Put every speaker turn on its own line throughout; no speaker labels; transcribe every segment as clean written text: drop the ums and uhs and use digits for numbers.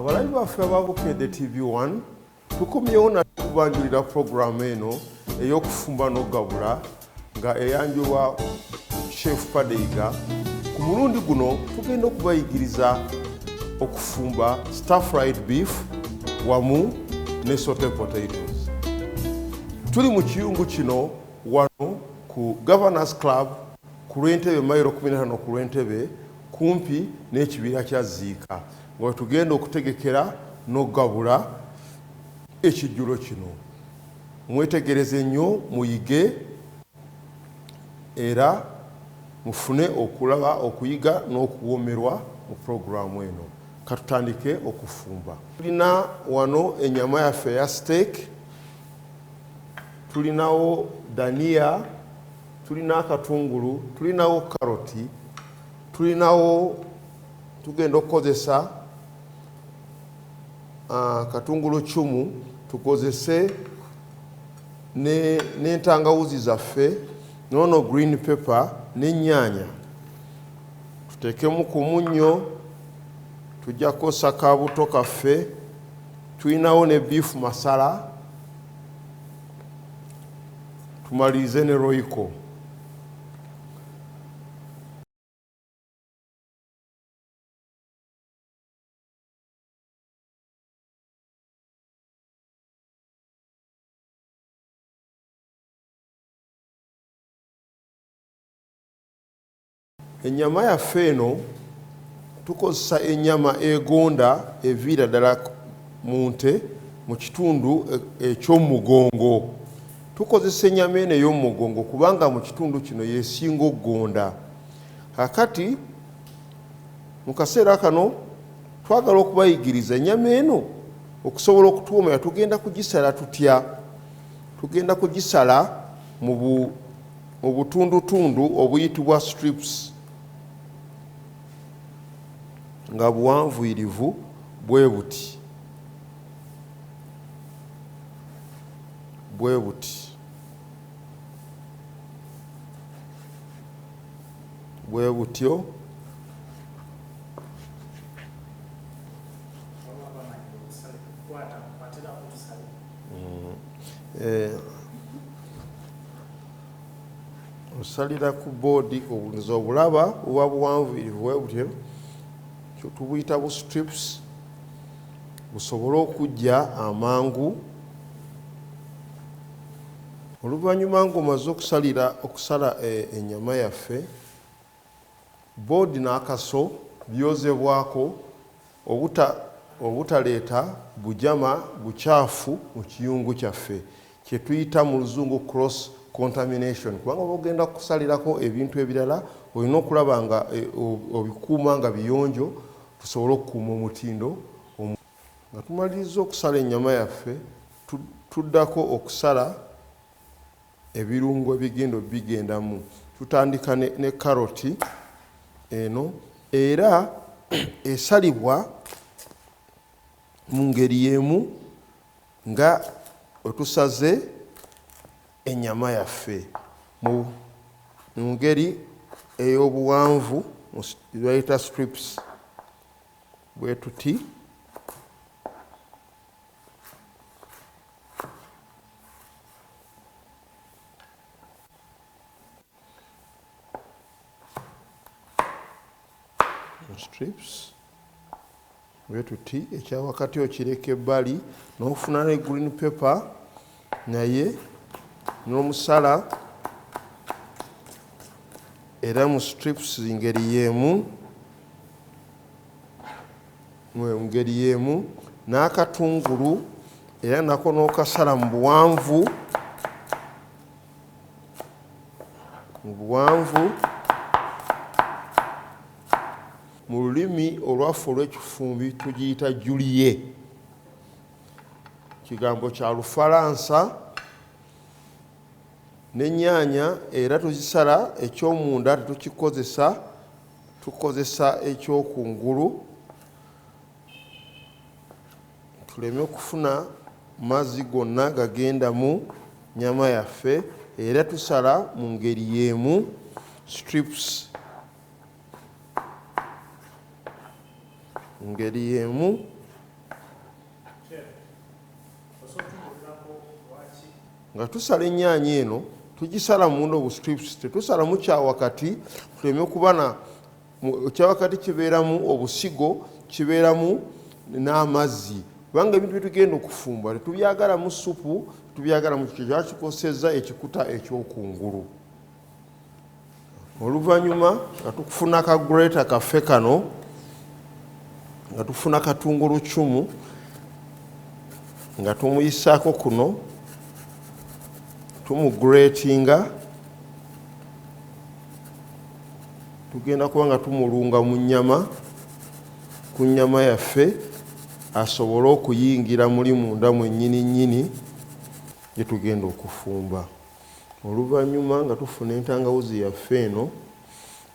Abalabi baffe aba Bukedde TV1, tukomyewo nakubanjulira puroguramu eno ey'okufumba n'okugabula nga eyanjulwa Chef Padeiga. Ku mulundi guno tugenda okubayigiriza okufumba stir fried beef wamu ne sauté potatoes. Tuli mu kiyungu kino wano ku Governors Club ku lw'Entebe, mayiro 15 ku lw'Entebe, kumpi n'ekibira kya Ziika, nga wetugenda okutegekera n'okugabula ekijjulo kino. Mwetegereze nnyo, muyige era mufune okulaba, okuyiga n'okuwoomerwa mu pulogulaamu eno. Katutandike okufumba. Tulina wano ennyama yaffe eya steak, tulinawo daniya, tulina akatungulu, tulinawo karoti, tulinawo, tugenda okukozesa katungulu cumu, tukozese n'entangawuzi zaffe, noono green pepper n'ennyaanya, tuteekemu ku munnyo, tujja kukozesa kabuto kaffe, tulinawo ne beef masala, tumalirize ne royco. Ennyama yaffe eno tukozesa ennyama egonda eviira ddala mu nte mu kitundu eky'omugongo. Tukozesa ennyama eno ey'omugongo kubanga mu kitundu kino yesinga okugonda. Kakati mu kaseera kano twagala okubayigiriza ennyama eno okusobola okutuwoomera. Tugenda kugisala tutya? Tugenda kugisala mu butundutundu obuyitibwa strips, nga buwanvuyirivu bwe buti bwe buti bwe butyo. Osalira ku boodi, nze obulaba buba buwanvuyirivu bwe butyo, tubuyita bu strips, busobole okujja amangu. Oluvannyuma ng'omaze okusala ennyama yaffe, boodi n'akaso byozebwako obutaleeta bujama bukyafu mu kiyungu kyaffe, kye tuyita mu luzungu cross contamination, kubanga oba ogenda kusalirako ebintu ebirala olina okulaba nga obikuuma nga biyonjo, tusobole okukuuma omutindo. Nga tumaliriza okusala ennyama yaffe, tuddako okusala ebirungo ebigenda obigendamu. Tutandika ne karoti eno, era esalibwa mu ngeri y'emu nga wetusaze ennyama yaffe, mu ngeri ey'obuwanvu bayita strips, bwe tuti. Strips bwe tuti, ekyawakati okireka ebbali, n'ofuna ne green pepper naye n'omusala era mu strips ngeri y'emu, mu ngeri y'emu, n'akatungulu era nako n'okasala mu buwanvu, mu buwanvu. Mu lulimi olwaffe olw'ekifumbi tugiyita julie, kigambo kya Lufalansa. N'ennyaanya era tuzisala, ekyomunda tetukikozesa, tukozesa ekyokungulu, tuleme kufuna mazzi gonna gagenda mu nyama yaffe. Era tusala mu ngeri y'emu strips, ngeri y'emu. Nga tusala ennyaanya eno, tugisala munda obu strips, tetusalamu kyawakati tuleme kuba na kyawakati kibeeramu obusigo, kibeeramu n'amazzi, kubanga ebintu byetugenda okufumba tetubyagalamu supu, tubyagalamu kyo kyakikoseza ekikuta ekyokungulu. Oluvannyuma nga tukufuna ka grater kaffe kano, nga tufuna katunguluccumu nga tumuyisaako kuno, tumugratinga, tugenda kuba nga tumulunga mu nnyama, ku nnyama yaffe asobole okuyingira muli munda mwennyini nnyini gye tugenda okufumba. Oluvannyuma nga tufuna entangawuzi yaffe eno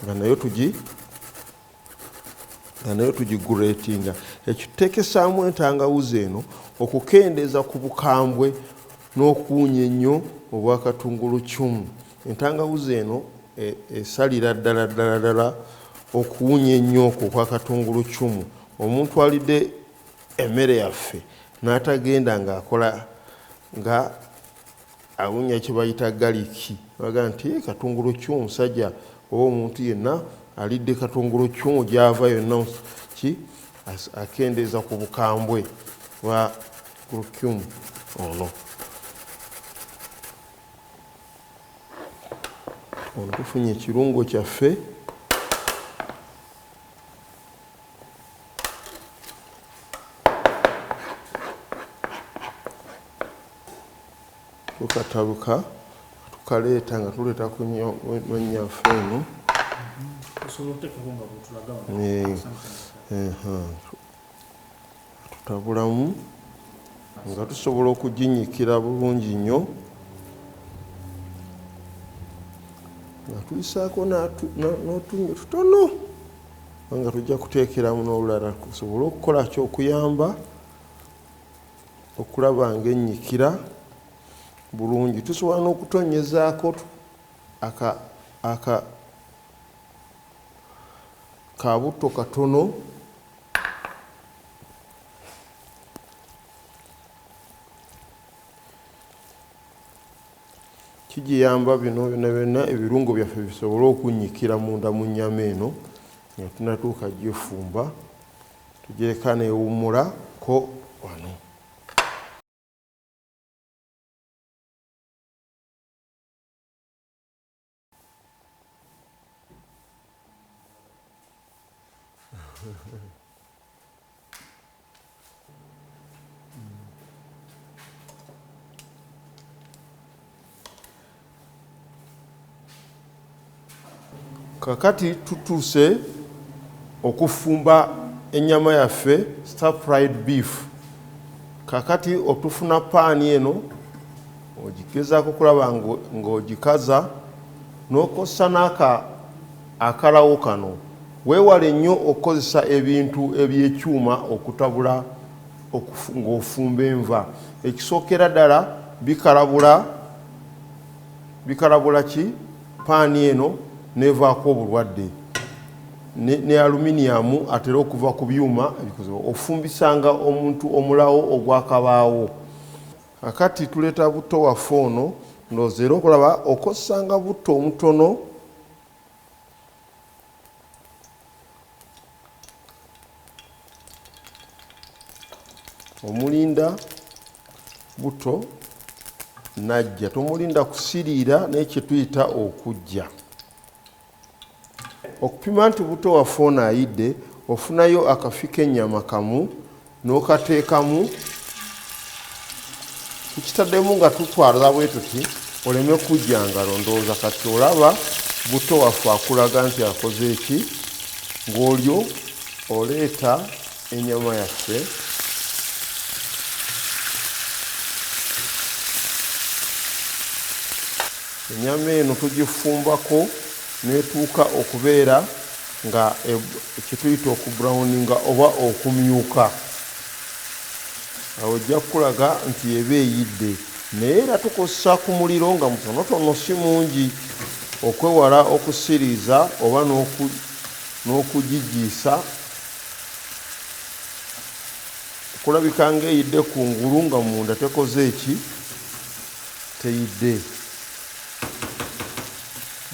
nga nayo tugi nga nayo tugiguratinga. Ekituteekesaamu entangawuzi eno okukendeeza ku bukambwe n'okuwunya ennyo obwa katunguluccumu. Entangawuzi eno esalira ddala ddala ddala okuwunya ennyo okwo okwa katunguluccumu. Omuntu alidde emmere yaffe n'atagenda ng'akola nga awunya kye bayita galiki, baga nti katunguluccumu, omusajja oba omuntu yenna alidde katunguluccumu gy'ava yonna ki akendeeza ku bukambwe bwa curcumu ono. Ono tufunye ekirungo kyaffe. Tukatabuka tukaleeta nga tuleeta ku nnyaffe eno.
Osobola okuteekako nga bw'otulaga wano.
Tutabulamu nga tusobola okuginnyikira bulungi nnyo nga tuyisaako n'otunnyo tutono, nga tujja kuteekeramu n'olulala tusobole okukola ki okuyamba okulaba ng'ennyikira bulungi. Tusobola n'okutonyezaako aka kabutto katono kigiyamba bino byonna byonna ebirungo byaffe bisobole okunnyikira munda mu nnyama eno nga tunatuuka gifumba, tugireka neewummulako wano. Kakati tutuuse okufumba ennyama yaffe stir fried beef. Kakati otufuna paani eno ogigezaako okulaba ng'ogikaza n'okozesa n'aka akalawo kano. Weewale nnyo okukozesa ebintu eby'ekyuma okutabula ng'ofumba enva. Ekisookera ddala bikalabula ki paani eno n'evaako obulwadde. Ne aluminiyamu atera okuva ku byuma ebikozesebwa. Ofumbisanga omuntu omulawo ogw'akabaawo. Kakati tuleeta butto waffe ono, ndowooza era okulaba okozesanga butto omutono omulinda buto najja, tomulinda kusiriira naye kye tuyita okujja. Okupima nti buto waffe ono ayidde, ofunayo akafi k'ennyama kamu n'okateekamu. Tukitaddemu nga tutwala bwe tuti oleme kujja ngalo. Ndowooza kati olaba buto waffe akulaga nti akoze eki, ng'olyo oleeta ennyama yaffe. Ennyama eno tugifumbako n'etuuka okubeera nga kyetuyita okubrowninga oba okumyuka. Awo ojja kukulaga nti eba eyidde, naye era tukozesa ku muliro nga mutonotono si mungi okwewala okusiriiza oba n'okugigiisa okulabika ng'eyidde kungulu nga munda tekoze eki. Teyidde.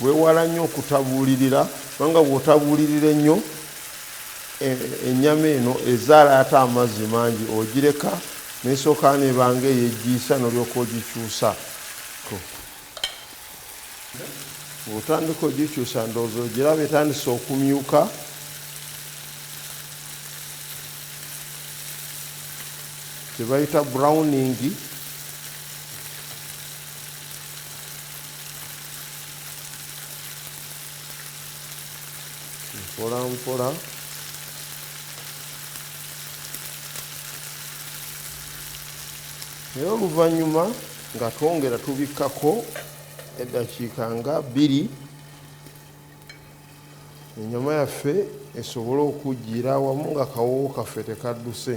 Weewala nnyo okutabuulirira, kubanga bw'otabuulirira ennyo ennyama eno ezaala ate amazzi mangi, ogireka nesooka nebanga eyeggiisa nolyoka ogikyusa. Bw'otandika ogikyusa, ndowooza ogiraba etandise okumyuka. Kyebayita browning. Mpola mpola. Naye oluvannyuma nga twongera tubikkako eddakiika nga 2, ennyama yaffe esobole okujjira awamu nga kawoowo kaffe tekadduse.